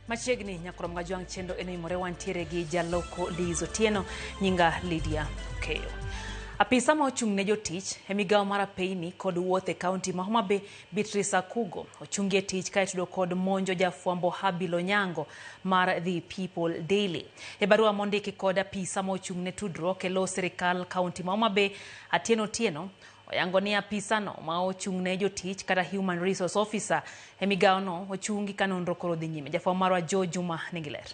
Machiegni nyakorom gajwang' chendo eno imore wantiere gi jaloko Liz Otieno, nyinga Lydia Okeyo. Apisa ma ochung' ne jotich e migawo mar apeyni kod wuoth e kaunti ma Homa Bay, Beatrice Akugo, ochungi e tich ka itudo kod monjo jafwambo Habil Onyango mar The People Daily. E barua mondiki kod apisa ma ochung' ne tudruok e lo sirikal kaunti ma Homa Bay, Atieno Otieno, oyango ni apisano ma ochung' ne jotich kata Human Resource Officer e migawono ochungi ka nonro koro dhi nyime. Jafwambo marwa Joe Juma nigi ler.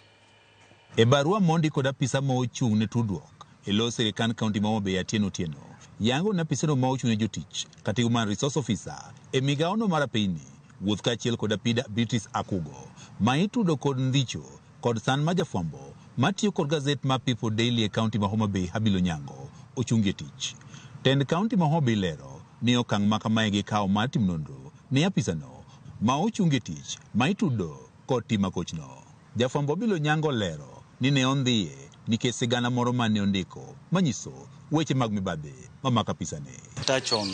E barua mondi kod apisa ma ochung' ne tudruok e lo sirikand kaunti ma Homa Bay Atieno Otieno, yango ni apisano ma ochung' ne jotich kata Human Resource Officer e migawono mar apeyni wuoth kaachiel kod apida Beatrice Akugo ma itudo kod ndhicho kod san ma jafwambo matiyo kod gazet ma People Daily e kaunti ma Homa Bay Habil Onyango ochungi e tich. Tend kaunti ma Homa Bay lero ni okang' ma kamae gikawo mar timo nonro ne apisano ma ochungi e tich ma itudo kod tim makochno. Jafwambo Habil Onyango lero ni ne ondhiye nikech sigana moro mane ondiko manyiso weche mag mibadhi mamako apisane. Touch on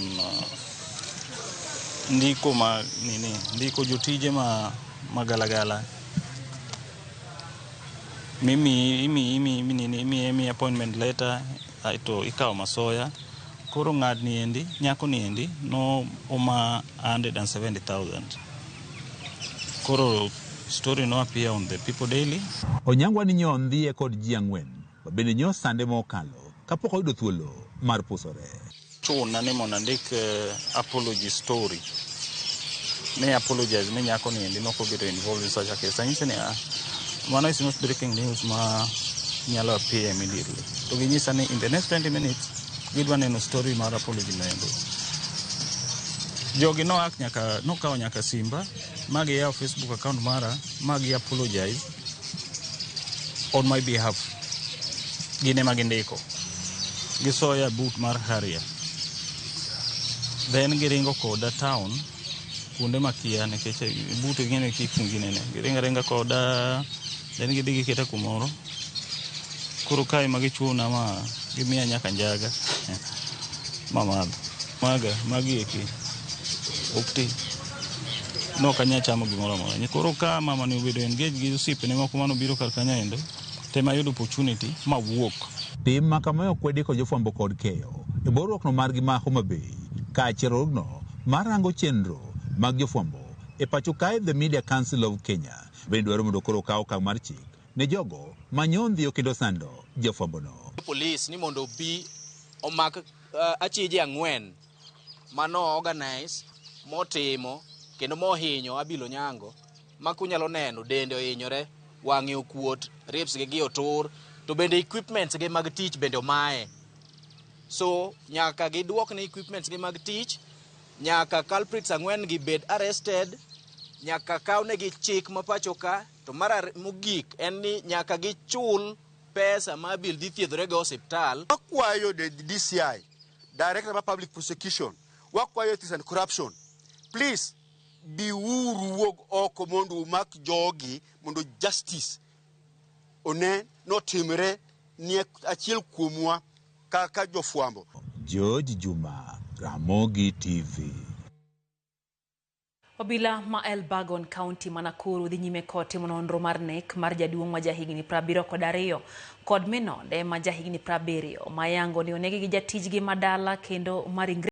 ndiko ma nini, ndiko jotije ma magalagala mimi imi imi imi nini imi imi appointment letter aeto ikawo masoya. Koro ng'ad ni endi, nyako ni endi no oma 170,000. Koro story no appear on the People Daily. Onyango ni nyo ondhiye kod ji ang'wen ma bende nyo sande mokalo kapok oyudo thuolo mar pusore. Chuna ni mondo andik apology story. Ne apologize ni nyako ni endi nokobedo involved in such a case. Anyise ni mano is not breaking news ma nyalo appear immediately. To ginyisa ni in the next 20 minutes gidwa neno story mar apology no endo. Jogi no hack nyaka, nokawo nyaka simba ma giyawo Facebook account mara ma gi apologize on my behalf. Gin ema gindiko. Gisoya boot mar Harrier. Then giringo koda town kuonde makia nikech boot ing'e ni ikungi nene. Giringo aringa koda then gidhi giketa kumoro. Koro kae ema gichuna ma gimiya nyaka njaga mamadho. Maga, magi eki ok ti. Nok anyal chamo gimoro amora. Koro ka mama ni obedo engage gi osiepene moko manobiro kar kanyo endo, tema ayudo opportunity mawuok. Tim ma kamae okwedi kod jofwambo kod keyo e bwo riwruokno margi ma Homa Bay kaachiel riwruogno mar rango chenro mag jofwambo e pacho kae The Media Council of Kenya bende dwaro mondo koro okaw okang' mar chik ne jogo ma nyondhiyo kendo sando jofwambono. Polis ni mondo obi omak achije ang'wen mano organize motimo kendo mohinyo Habil Onyango ma kunyalo neno dende ohinyore, wang'e okuot, ribs gi otur, to bende equipments gi mag tich bende omaye. So nyaka giduok ne equipments gi mag tich, nyaka culprits ang'wen gi bed arrested, nyaka kawnegi chik ma pacho ka, to mar mogik en ni nyaka gichul pesa ma Habil dhi thiedhore go e osiptal. Wakwayo the DCI, Director of Public Prosecution, wakwayo Ethics and Corruption, please biuru wuog oko mondo umak jogi mondo justice one notimre ni achiel kuomwa kaka jofwambo. George Juma, Ramogi TV. Obila ma Elburgon County ma Nakuru dhi nyime kod timo nonro mar nek mar jaduong' ma jahigni 72 kod minode ma jahigni 70 ma yango ni onegi gi jatijgi ma dala kendo mar